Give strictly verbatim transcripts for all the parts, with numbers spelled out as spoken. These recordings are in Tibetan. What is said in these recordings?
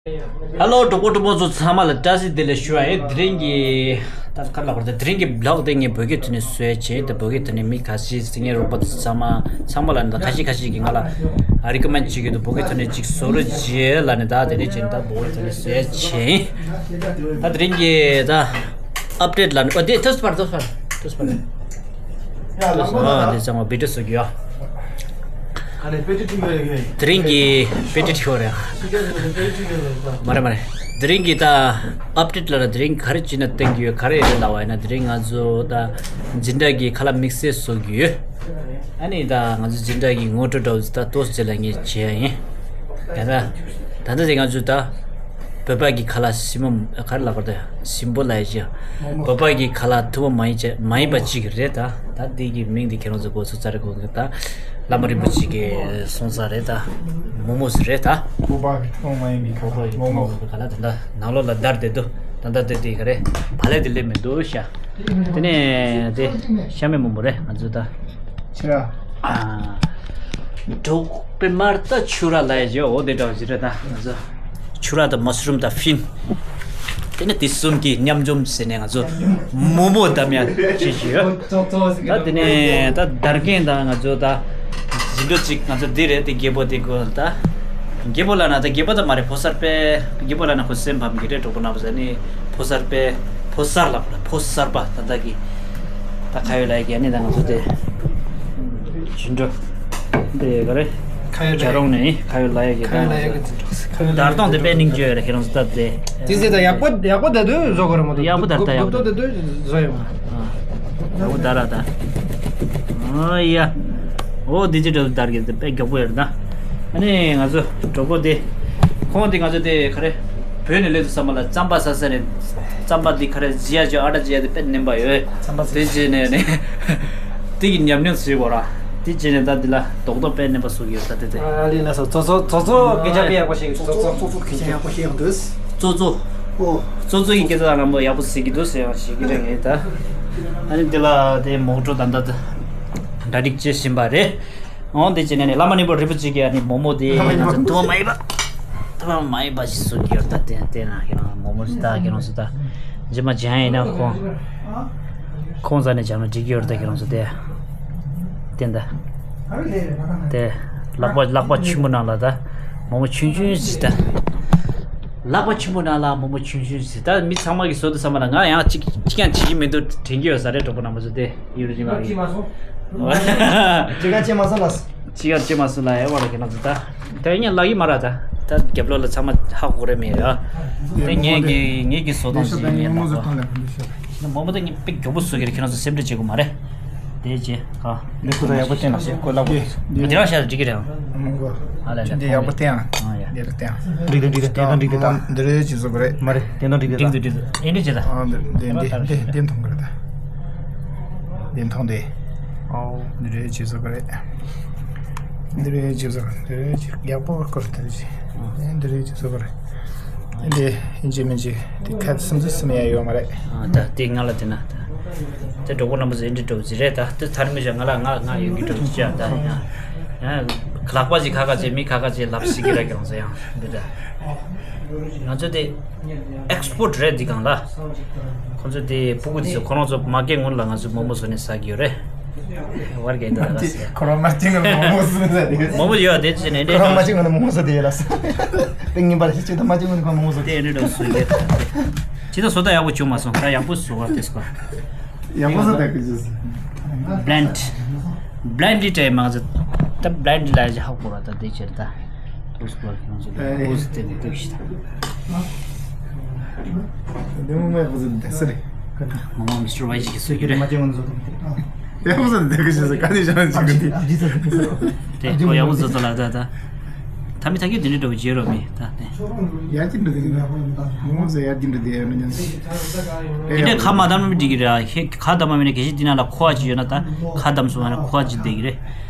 ཧེ་ལོ། གྲོགས་པོ་གྲོགས་མོ་ཚོ་ཚང་མ་ལ་བཀྲ་ཤིས་བདེ་ལེགས་ཞུ་བ་ཡིན། དེ་རིང་གི་ད་ག་ལ་བར་དེ་དེ་རིང་གི་བི་ལོག་དེ་ངས་བོད་སྐད་ཐོག་ནས་བཟོས་བྱས། ད་བོད་སྐད་ཐོག་ནས་མི་ཁ་ཤས་ཟིན་ངའི་རོགས་པ་ཚོ་ཚང་མ་ཚང་མ་ལ་ནི་ད་ཁ་ཤས་ཁ་ཤས་ཀྱིས་ང་ལ་རི་ཀོ་མེན་ཌི་བྱེད་ཀྱི་འདུག་བོད་སྐད་ཐོག་ནས་ཅིག་བཟོ་རོགས་བྱེད་ལ་ནི། ད་དེ་རིང་ཅིག་ད་བོད་སྐད་ཐོག་ནས་བཟོས་བྱས། ད་དེ་རིང་གི་ད་ཨབ་ཌེཊ་ལ་ནི། ཨོ་དེ་ཐོས་པར་ཐོས་པར་ཐོས་པར། ཨ་དེ་ཚང་མ་བི་ཌི་ཡོ་བཟོ་གི་ཡོད། དེ་རིང་གི་དཔེ་ཁྲིད་ཁྱོད་རེད། མ་རེད་མ་རེད། དེ་རིང་གི་ད་ཨབ་ཌེཊ་ལ་ན་དེ་རིང་ག་རེ་བྱས་ན་བསྟན་གྱི་ཡོད། ག་རེ་རེད་ལབ་པ་ཡིན་ན། དེ་རིང་ང་ཚོ་ད་འཛིན་གྲྭ་གི་ཁ་ལག་དམིགས་བསལ་བཟོ་གི་ཡོད། ཨ་ནི་ད་ང་ཚོ་འཛིན་གྲྭ་གི་ངོ་སྤྲོད་འདྲ་བོ་ད་ཏོག་ཙམ་ལ་ངས་བྱས་ཡིན། ད་ད་ད་ལྟ་དེ་ང་ཚོ་ད་བོད་པ་གི་ཁ་ལག་ཞིམ་པོ་ག་རེ་ལབ་པ་ད་ཞིམ་པོ་ལབ་ཡ་ཅིག་བོད་པ་གི་ཁ་ལག་ཐུ་བ་མ་ཡིན་ཅེ་མ་ཡིན་པ་ཅིག་རེད་ད། ད་འདི་གི་མིང་འདི་ཁྱེད་རང་ཚོ་གོ་ཚོད་ཙ་རེ་གོ་གི་ད། བླ་མ་རིན་པོ་ཆེ་གི་གསུང་ས་རེད་ད། མོག་མོག་ཟེར་རེད་ད། བོད་པ་གི་ཐུ་བ་མ་ཡིན་པའི་ཁ་ལག་མོག་མོག་གི་ཁ་ལག་ད་ད་ནང་ལོགས་ལ་བརྡར་བསྡད་འདུག་ད་ད་དེ་དེ་ག་རེད། བག་ལེབ་དེ་སླེབས་མི་འདུག་ཤག་དེ་ནས་དེ་ཤ་མེད་མོག་མོག་རེད། ང་ཚོ་ད་ཕྱི་ར། ཨ་འབྲོག་པའི་མར་ད་ཆུ་ར་ལ་ཡ་ཇོ་འོ་དེ་འདྲ་བ་ཞིག་རེད་ད། ང་ཚོ་ཆུ་ར་དང་མ་ཤ་རུམ་དང་ཕིན། དེ་ནས་དེ་གསུམ་གྱི་མཉམ་འཛོམས་ཟེར་ནས་ང་ཚོ་མོག་མོག་བདམས་ཡ་བྱེད་ཀྱི་ཡོད། ད་དེ་ནས་ད་དར་གན་ད་ང་ཚོ་ད་ཟིན་འགྲོ་གཅིག་ང་ཚོ་འདི་རེད། དེ་རྒད་པོ་དེ་དགོས་ད། རྒད་པོ་ལ་ན་ད་རྒད་པོ་ད་མ་རེད། ཕོ་གསར་པས་རྒད་པོ་ལ་ན་ཁོ་སེམས་ཕམ་གྱི་རེད། གྲོགས་པོ་རྣམ་པ་ཟེར་ནི་ཕོ་གསར་པས་ཕོ་གསར་ལ་ཕོ་གསར་པ་ད་ད་གི་ད་ཁ་ཡོད་ལ་ཡ་གི་ཨ་ནི་ད་ང་ཚོ་དེ་ཟིན་འགྲོ་འདི་ག་རེད། ཁ་ཡོད་ལ་ཡ་གི་རོང་ནས་ཁ་ཡོད་ལ་ཡ་གི་ཁ་ཡོད་ལ་ཡ་གི་ཟིན་འགྲོ། ཁ་ཡོད་ལ་ཡ་གི་དར་སྟོང་དེ་དཔེ་སྙིང་རྗེ་ཡོད་རེད། ཁྱེད་རང་ཚོ་ད་དེ། དེ་ཟེར་ད་ཡག་པོ་ཡག་པོ་ད་དུ་བཟོ་དགོས་རེད་མ་གཏོགས། ཡག་པོ་ད་ད་ཡག་པོ་ད་དུ་བཟོ་ཡོད་མ་རེད། ཨ་ཡག་པོ་ད་ར་ད། ཨ་ཡ། ཨོ་ཌི་ཇི་ཊལ་དར་གི་དཔེ་མགྱོགས་པོ་ཡོད་རེད་ད། ཨ་ནི་ང་ཚོ་གྲོགས་པོ་དེ། ཁོང་དེ་ང་ཚོ་དེ་ག་རེ། བོད་ནས་སླེབས་དུས་ཙམ་པ་ལ་རྩམ་པ་ཟ་ས་ནས་རྩམ་པ་འདི་ག་རེ་བརྗེ་ཡ་བརྗེ་ཨ་ཊ་བརྗེ་ཡ་དེ་དཔེ་ནེམ་པ་ཡོད། རྩམ་པ་ཟ་དེ་བརྗེས་ནས་ནས་དེ་གི་ཉམས་མྱོང་ཟེར་བ་ར། དེ་བརྗེས་ནས་ད་འདི་ལ་རྡོག་རྡོག་དཔེ་ནེམ་པ་བཟོ་གི་ཡོད་ད། དེ་དེ། ཨ་ལི་ལ་སོ་ཙོ་ཙོ་ཙོ་ཙོ་སྐད་ཆ་དཔེ་ཡག་པོ་བཤད་གི་འདུག་ཙོ་ཙོ་ཙོ་ཙོ་སྐད་ཆ་ཡག་པོ་བཤད་གི་འདུག་ཙོ་ཙོ། ཨོ། ཙོ་ཙོ་ཡི་སྐད་ཆ་རྣམ་པ་ཡག་པོ་ཟེར་གི་འདུག་ཟེར་ཡང་བཤད་གི་རེད་ངས་ད། ཨ་ནི་འདི་ལ་དེ་མོག་གྲོ་ད་ད་གྲ་སྒྲིག་བྱེད་བཞིན་པ་རེད། འོང་དེ་བྱས་ནས་ནི་བླ་མ་རྣོན་པོ་རིན་པོ་ཆེ་གིས་ཨ་ནི་མོག་མོག་དེ་ང་ཚོ་ཐུ་བ་མ་ཡིན་པ། ཐུ་བ་མ་ཡིན་པ་ཞིག་བཟོ་གི་ཡོད་ད། དེ་དེ་ན་ཁྱེད་རང་མོག་མོག་ཞིག་ད་ཁྱེད་རང་ཚོ་ད་རྗེས་མ་སྦྱང་ཡིན་ན་ཁོང་ཁོང་རྩ་ནས་སྦྱང་ན་འགྲིག་གི་ཡོད་ད། ཁྱེད་རང་ཚོ་དེ་དེ་ད་དེ་ལག་པ་ལག་པ་ཆེན་པོ་ནང་ལ་ད་མོག་མོག་ཆུང་ཆུང་ཞིག་ད། ལག་པ་ཆེན་པོ་ནང་ལ་མོག་མོག་ཆུང་ཆུང་ཞིག་ད། མི་ཚང་མ་གིས་བཟོ་དུས་ཙམ་པ་ལ་ང་ཡང་གཅིག་གཅིག་ཀྱང་བྱེད་ཀྱི་མི་འདུག་དྲན་གྱི་ཡོད་ས་རེད། གྲོགས་པོ་རྣམ་པ་ཚོ་དེ་ཡུལ་རིང་ལ་ཡིན། ཅི་ག་ཅི་མ་སོང་ལ། ཅི་ག་ཅི་མ་སོང་ལ་ཡ་བ་ལ་ཁྱེད་རང་ཚོ་ད། ད་ཡིན་ཡང་ལག་གི་མ་ར་ད། ད་རྒྱབ་ལོགས་ལ་ཚང་མ་ཧ་གོ་རེ་མེད་ར། དེ་ངེད་ཀྱི་ངེད་ཀྱི་བཟོ་སྟངས་ཞིག་ཡིན་ལ། མོག་མོག་དེ་ངས་དཔེ་མགྱོགས་པོ་བཟོ་གི་རེད། ཁྱེད་རང་ཚོ་སེམས་ཁྲལ་བྱེད་དགོས་མ་རེད། དེ་རྗེས་ཁ། འདི་ཁོ་ད་ཡག་པོ་བསྟན་ལ་ཞེས་ཁོ་ལབ་དགོས། འདི་རང་ཤ་འགྲིག་གི་རེད། མང་གོ། ཨ་ལ་ལ་འདི་ཡག་པོ་བསྟན་ཨ། ཨ་ཡ། འདི་རུ་བསྟན། འགྲིག་འདུག་འགྲིག་འདུག་བསྟན་དང་འགྲིག་འདུག་ད། འདི་རེད་ཅེས་བཟོ་གི་རེད། མ་རེད་བསྟན་དང་འགྲིག་འདུག་ད། འགྲིག་འདུག་འགྲིག་འདུག་ཨེ་འདྲ་བྱེད་ད། ཨ་འདི་འདི་འདི་འདི་མཐོང་གི་རེད་ད། འདི་མཐོང་དེ། ཨོ། འདི་རེད་ཅེས་བཟོ་གི་རེད། འདི་རེད་ཅེས་བཟོ་གི་རེད། འདི་རེད་ཅེས་ཡག་པོ་བསྐོར་དེ་རེད་ཅེས། ཨེ་འདི་རེད་ཅེས་བཟོ་གི་རེད། འདི་ཡིན་གཅིག་མིན་གཅིག་དེ་ཁ་སུམ་ཅུ་སུམ་ཡ་ཡོད་མ་རེད། ཨ་ད་དེ་ང་ལ་དེ་ན་ད། དེ་གྲོགས་པོ་རྣམ་པ་ཚོ་ཡིན་འདྲི་འགྲོ་གི་རེད་ད། དེ་ཐར་མི་ཞག་ང་ལ་ང་ང་ཡོད་ཀྱི་འགྲོ་གི་ཅག་ད་ཡིན་ན། ཡང་ལག་པ་ཅིག་ཁ་ཁ་ཅིག་མི་ཁ་ཁ་ཅིག་ལབ་སྲིད་ཀྱི་རེད་ཀྱང་ཟེར་ཡང་འདི་ད། ང་ཚོ་དེ་ཨེག་སི་པོར་ཊི་རེད་འདི་གང་ལ། ཁོ་ཚོ་དེ་ཕྲུ་གུ་དེ་ཚོ་ཁོ་རང་ཚོ་མ་སྐྱེས་སྔོན་ལ་ང་ཚོས་མོག་མོག་བཟོས་ནས་ཟ་གི་ཡོད་རེད། བར་གྱི་འདི་ལ་ཟེར། ཁོ་རང་མ་སྐྱེས་སྔོན་ལ་མོག་མོག་བཟོས་ནས་ཟ་གི་ཡོད། མོག་མོག་ཡོད་དེ་ཅི་ནས་ཁོ་རང་མ་སྐྱེས་སྔོན་ལ་མོག་མོག་བཟོས་དེ་ཡོད་ལ་ཟེར། དེ་ངན་པ་ལ་ཤི་ཆུ་དང་མ་སྐྱེས་སྔོན་ལ་མོག་མོག་བཟོས་དེ་ཡོད་རེད་འདྲ་བཟོས་ཡོད། ཅི་ད་བཟོ་ད་ཡག་པོ་བྱུང་མ་སོང་ད་ཡག་པོ་བཟོ་བ་དེ་སོ། ཡག་པོ་བཟོ་ད་གི་ཅི། བྷི་ལེན་ཌི། བྷི་ལེན་ཌི་ཊི་མང་ཟེར། ད་བྷི་ལེན་ཌི་ལ་ཡ་ཧ་གོ་ར་ད་དེ་ཆེར་ད། ཨོ་སི་ཀོ་ལ་ཁྱོད་ཚོ་ཨོ་སི་དེ་འདུག་ཤི་ད། དེ་མོ་མེད་པ་ཟེར་དེ་སེ་རེད། མོ་མོ་མི་སི་ཊར་ཝའི་ཇི་གི་སུ་གི་རེད། མ་ཅི་ངོ་ཚོ་དེ་ཡག་པོ་ཟེར་དེ་གི་ཤི་ཟེར་ག་ནས་བྱུང་ཅི་གི་དེ། དེ་ཁོ་ཡག་པོ་བཟོ་ཚོ་ལ་ད་ད། ཐ་མི་ཐ་གི་དེ་འདྲ་འདྲ་བོ་བརྗེད་རོགས་མི་ད་དེ། ཡར་གྱི་འདྲ་དེ་གི་ན་མོ་མོ་ཟེར་ཡར་གྱི་འདྲ་དེ་ཡར་ན་ཉན་སི། དེ་འདྲའི་ཁ་མ་བསྡམས་ན་མི་འགྲིག་གི་རེད། ཁ་བསྡམས་པ་མིན་ན་གལ་སྲིད་དེ་ན་ལ་ཁོ་ཨ་ཅི་ཡོད་ན་ད་ཁ་བསྡམས་སོང་བ་ན་ཁོ་ཨ་ཅི་བསྡད་ཀྱི་རེད།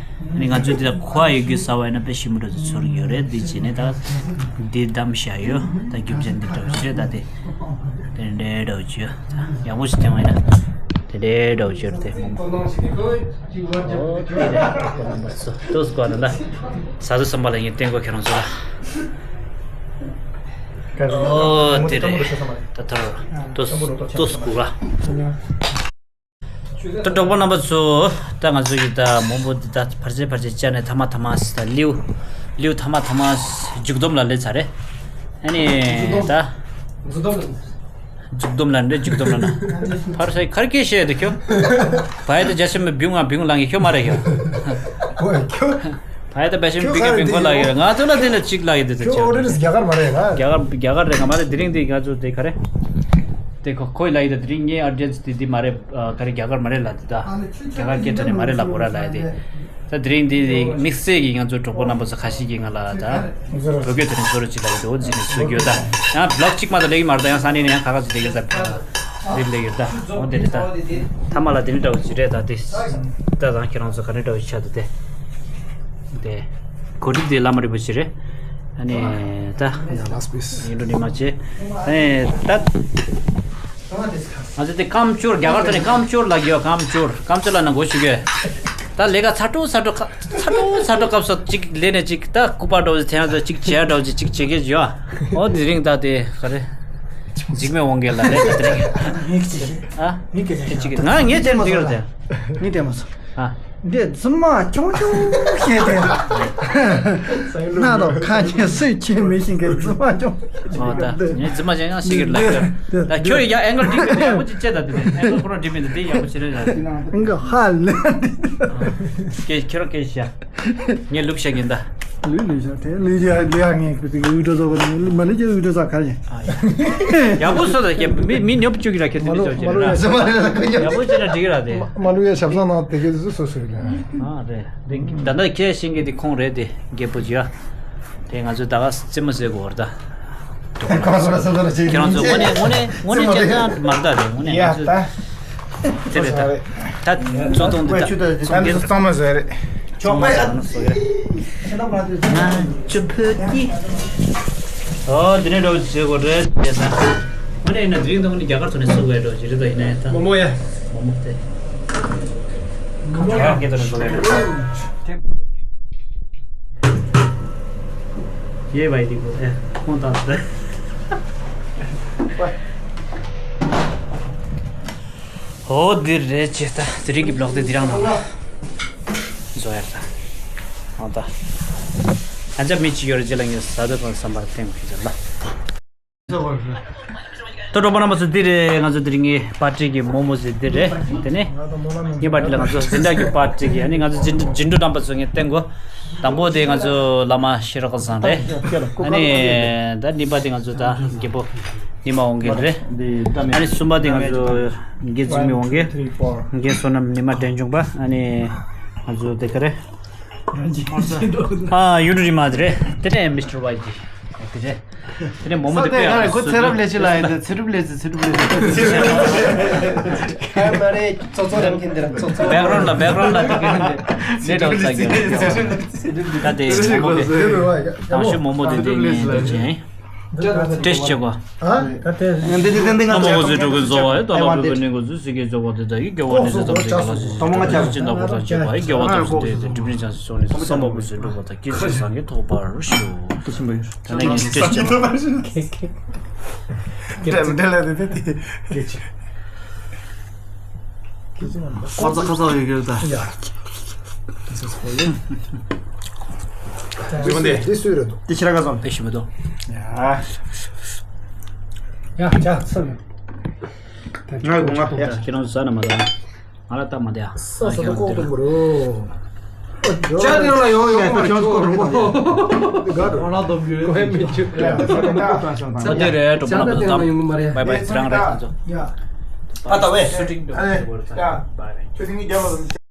ཨ་ནི་ང་ཚོས་འདི་ལ་ཁོ་ཨ་ཡོད་རྒྱུ་ཟ་བ་ཡིན་ན་དཔེ་ཞིམ་པོ་འདྲ་ཚོ་ཚོར་གྱི་ཡོད་རེད། འདི་བྱས་ནས་ད་འདི་བསྡམས་བཞག་ཡོད། ད་རྒྱུ་མཚན་འདི་འདྲ་བོ་ཞིག་རེད། ད་དེ་དེ་འདྲའི་འདྲ་བོ་ཅིག་ཡོད། ད་ཡག་པོ་ཞིག་བསྟན་པ་ཡིན་ན་དེ་འདྲའི་འདྲ་བོ་ཅིག་ཡོད་རེད། དེ་མོ་མོ་ཨོ་དེ་རེད། ཁོ་རྣམ་པ་ཚོ་ཏོག་ཙམ་གོ་ན་ད་ཟ་ཟུར་བསམ་པ་ལ་ངས་བསྟན་གོ་ཁྱེད་རང་ཚོ་ལ། ཨོ་དེ་རེད། ད་ཐར་ཏོ་ཏོ་སྐུ་ར། ད་གྲོགས་པོ་རྣམ་པ་ཚོ། ད་ང་ཚོ་གི་ད་མོག་མོག་འདི་ད་བར་ཆད་བར་ཆད་བཅར་ནས་ཐ་མ་ཐ་མ་ད་ལིའུ་ལིའུ་ཐ་མ་ཐ་མ་མཇུག་སྡོམ་ལ་སླེབས་ཚར་རེད། ཨ་ནི་ད་མཇུག་སྡོམ་ལ་འདྲེ་མཇུག་སྡོམ་ལ་ན་ཕར་སའི་ཁར་སྐད་བཤད་དུ་ཁྱོད་བ་ཡ་ད་རྒྱ་ཆེན་པོ་བིང་ང་བིང་ལང་གི་ཁྱོད་མ་རེད་ཁྱོད། ཁྱོད། ཕ་ཡ་ད་པ་ཤིང་ཁྱོད་པི་ཀ་ག་རེ་པིང་ཁོ་ལ་ཡོད། ང་ཚོ་ལ་དེ་ནས་གཅིག་ལ་ཡོད་དེ་ཁྱོད་ཨོ་ཌེན་སི་རྒྱ་གར་མ་རེད་ན། རྒྱ་གར་རྒྱ་གར་རེད་ང་མ་རེད། དེ་རིང་འདི་ང་ཚོ་དེ་ག་རེ། དེ་ཁོ་ཁོས་ལ་ཡོད་དེ་དེ་རིང་ངའི་ཨོ་ཌེན་སི་དེ་འདི་མ་རེད། ག་རེ་རྒྱ་གར་མ་རེད་ལ་དེ་ད། རྒྱ་གར་སྐད་ཐོག་ནས་མ་རེད་ལ་བོ་ར་ལ་ཡོད་དེ། ད་དེ་རིང་འདི་དམིགས་བསལ་གྱི་ང་ཚོ་གྲོགས་པོ་རྣམ་པ་ཚོ་ཁ་ཤས་ཀྱིས་ང་ལ་ད། བོད་སྐད་ཐོག་ནས་བཟོ་རོགས་བྱེད་ལ་ཡོད་དེ་འོ་འཛིན་ནས་བཟོ་རྒྱུ་ད། ཡང་བི་ལོག་གཅིག་མ་གཏོགས་ལེགས་མ་རེད་ད། ཡང་ས་གནས་ནས་ཡང་ཁ་ཁ་ཚོ་དེ་ག་ད། འདིར་ལེགས་ཡོད་ད། འོ་དེ་རེད་ད། ཐ་མ་ལ་དེ་འདྲ་བོ་ཞིག་རེད་ད་དེ། ད་དང་ཁྱེད་རང་ཚོ་ག་འདྲ་བོ་ཞིག་ཆགས་འདུག་དེ། དེ། གོ་སྒྲིག་དེ་བླ་མ་རིན་པོ་ཆེ་རེད། ཨ་ནི་ད། ཡིན་འགྲོ་ནི་མ་བྱེད། ཨ་ནི་ད། ང་ཚོ་དེ་ཀམ་ཅོར་རྒྱ་གར་ཐོག་ནས་ཀམ་ཅོར་ལ་གྱོ་ཀམ་ཅོར་ཀམ་ཅོར་ལ་ན་གོ་ཞུ་གི། ད་ལས་ཀ་ཚ་དྲོ་ཚ་དྲོ་ཁ་ཚ་དྲོ་ཚ་དྲོ་སྐབས་སུ་གཅིག་ལས་ནས་གཅིག་ད་སྐུ་པར་འདྲ་བོ་ཞིག་དེ་ཡང་ཚོ་གཅིག་བྱས་འདྲ་བོ་ཞིག་གཅིག་བྱེད་གི་ཡོད། ཨོ་དེ་རིང་ད་དེ་ག་རེ། འཇིགས་མེད་དབང་རྒྱལ་ལ་རེད་དེ་རིང་། ངས་ཀྱི་ཨ། ངས་ཀྱི་ངས་ཀྱི་ང་ངས་བྱས་འཇིགས་རེད་དེ། ངས་བལྟས་མ་སོང་། ཨ། འདི་རྫུན་མ་ཆུང་ཆུང་བཤད་དེ། སྣ་དང་ཁ་ཆེ་སུས་ཁྱེད་མི་ཤེས་མཁན་རྫུན་མ་ཆུང་ཆུང་། ཨོ་ད་ངས་རྫུན་མ་ཅན་ཡང་ཤེས་ཀྱི་ལ་ཡོད། ད་ཁྱོད་ཡ་ཨེང་གལ་འགྲིག་པའི་ཡག་པོ་ཅིག་བྱས་ད་དེ་ཨེང་གལ་ཁོ་རང་འགྲིག་མིན་དེ་དེ་ཡག་པོ་བྱེད་རེད་ད། ཨེང་གལ་ཧ་ལས། ཁྱེད་ཁྱེད་རང་སྐད་ཤ། ངས་ལུག་བཤད་ཀྱིན་ད། ལུས་ལུས་བཞག་དེ་ལུས་ཀྱི་ལུས་ཡག་ངས་ཀྱི་དེ་གི་དབུལ་སྒྲོལ་ཚོགས་པ་ནས་མ་ལུས་ཀྱི་དབུལ་སྒྲོལ་ཚོགས་ག་རེ། ཡག་པོ་བཟོ་ད་ཀྱེ་མི་མི་ཉོབ་བཅུག་གི་ར་ཁྱེད་དེ་མི་ལུས་ཅོག་ཀྱི་ར། ཡག་པོ་བྱས་ན་འགྲིག་གི་ར་དེ། མ་ལུས་ཡ་ཞབས་བསང་ནང་དེ་གི་བཟོ་བཟོ་ཞིག་ལ། ཨ་རེད། དེ་ད་ལྟ་ཁྱེད་ཤིང་གི་དེ་ཁོང་རེད་དེ་རྒད་པོ་ཅི་ཡ། དེ་ང་ཚོས་ད་ག་རྩེད་མོ་རྩེ་དགོས་ར་ད། ཁྱེད་རང་ཚོ་དངོས་གནས་དངོས་གནས་དངོས་གནས་ཁྱེད་ཚོ་མ་རེད་ད་དེ་དངོས་གནས་ང་ཚོས། དེ་རེད་ད། ད་གཙོ་དོན་འདི་ད་ཚོང་རྒྱལ་གཙང་མ་བཟོས་རེད། ཅོག་པ་ཡ་ན་བཟོ་གི་རེད། ང་ཅོ་ཕོད་ཀྱི། ཨོ་འདི་ནས་འགྲོ་བྱེད་དགོས་རེད་དེ་ད། ཨ་ནི་ཡིན་ན་དེ་རིང་ཐོག་ནི་རྒྱ་གར་ཐོག་ནས་བཟོ་དགོས་འགྲོ་བྱེད་རེད་ད་ཡིན་ན་ཡང་ད། མོ་མོ་ཡ། མོ་མོ་དེ། རྒྱ་གར་སྐད་ཐོག་ནས་བཟོ་དགོས་འགྲོ། ཡེ་བའི་དེ་གོ་ཨེ་ཁོང་ད་ད། ཨོ་འདི་རེད་ཅེ་ད་དེ་རིང་གི་བི་ལོག་དེ་འདི་རང་ནང་ལ་བཟོ་ཡར་ད། ཨོ་ད། ཨ་ཅག་མི་གཅིག་ཡོད་རེད་ཅེ་ལ་ངས་ཟ་འདོད་པ་བསམ་པར་བསྟན་གི་ཟེར་ལ། ད་གྲོགས་པོ་རྣམ་པ་ཚོ་འདི་རེད། ང་ཚོ་དེ་རིང་གི་པར་ཊི་གི་མོག་མོག་ཟེར་འདི་རེད། དེ་ནས་ངའི་པར་ཊི་ལ་ང་ཚོ་འཛིན་གྲྭ་གི་པར་ཊི་གི་ཨ་ནི་ང་ཚོ་འཛིན་འཛིན་གྲྭ་རྣམ་པ་ཚོ་ངས་བསྟན་གོ། དང་པོ་དེ་ང་ཚོ་བླ་མ་ཤེས་རབ་བཟང་རེད། ཨ་ནི་ད་གཉིས་པ་དེ་ང་ཚོ་ད་རྒད་པོ་ཉི་མ་དབང་རྒྱལ་རེད། ཨ་ནི་གསུམ་པ་དེ་ང་ཚོ་རྒན་འཇིགས་མེད་དབང་རྒྱལ། རྒན་བསོད་ནམས་ཉི་མ་དྲན་ཆུང་པ། ཨ་ནི་ང་ཚོ་དེ་ག་རེད། ཨ་ཡུ་རུ་རི་མ་དེ་རེད། དེ་ནས་མི་སི་ཊར་ཝའི་ཇི་དེ་རེད། དེ་ནས་མོ་མོ་དེ་དཔེ་ཡག་པོ་ཁོ་ཚེ་རབས་ལས་ཆེ་ལ་ཡིན་ཏེ་ཚེ་རབས་ལས་ཆེ་ཚེ་རབས་ལས་ཆེ། ཨ་མ་རེད་ཙོ་ཙོ་རེད་མཁན་དེ་ར་ཙོ་ཙོ། བེག་རོན་ལ་བེག་རོན་ལ་དེ་ག་དེ་འདྲ་བོ་ཚ་གི་ད་དེ་མོ་མོ་དེ་དང་ཤོས་མོ་མོ་དེ་དེ་ངས་འདི་བྱས། ཏྲེས་བྱེད་དགོས། ཨ། ད་དེ། འདི་འདི་འདི་ང་ཚོ་ཚོགས་པའི་འགྲོ་ཀུན་རྫོགས་པ་ཡི་དོ་ལ་བོད་པའི་གནས་སྐབས་སུ་སྲིད་ཀྱི་འཇོག་པ་དེ་དག་གི་དགེ་བ་ནི་ཚེ་ཐམས་ཅད་ཀྱི་ལ་སོགས་སུ་སྟོང་མ་ཆགས་སྦྱིན་བདག་གོ་ས་བྱེད་པ་ཡི་དགེ་བ་དང་སུ་དེ་དེ་སྒྲིབ་རིན་ཆང་སོགས་ནི་བསམ་པ་པོ་ཚོས་འགྲུབ་པ་དང་སྐྱེ་མཆེད་བཟང་གི་ཐོགས་པར་ཤོག་ད་ནི་ངས་ཏྲེས་བྱེད་དགོས། འདྲ་མི་འདྲ་ལ་དེ་དེ་དེ། ཁོ་ཚ་ཁ་ཚ་ཡོད་གི་རེད་ད། ཡ། འདི་སུས་རེད་འདུག་འདི་ཕྱི་ར་ཁ་སོང་། དེ་ཞིམ་པོ་འདུག་ཡ། ཡ་ཇ་ཚ་ནི། ང་དགོངས་ང་ཡ། ཁྱེད་རང་ཟ་ན་མ་ད། ང་ལ་ལྟ་མ་བསྡད་ཨ། ས་ས་ད་ལྐོག་གཏོང་གི་རོ། ཇ་དེ་རང་ལ་ཡོང་ཡོང་མ་རེད། ཇ་ལྐོག་རོ། དགའ་འགྲོ། ང་ལ་སྡོམ་རྒྱུ་རེད། གོ་ཡ་མི་ཆུ། ད་དེ་རེད་གྲོགས་པོ་རྣམ་པ་ཚོ་བའི་བའི་ཚེ་རང་རེད་ང་ཚོ། ཡ། ཨ་ད་བས། སུ་ཏིང་འགྲོ་བ་རེད་ད། བའི་བའི། ཁྱོད་ཐེངས་རྒྱབ་ལ།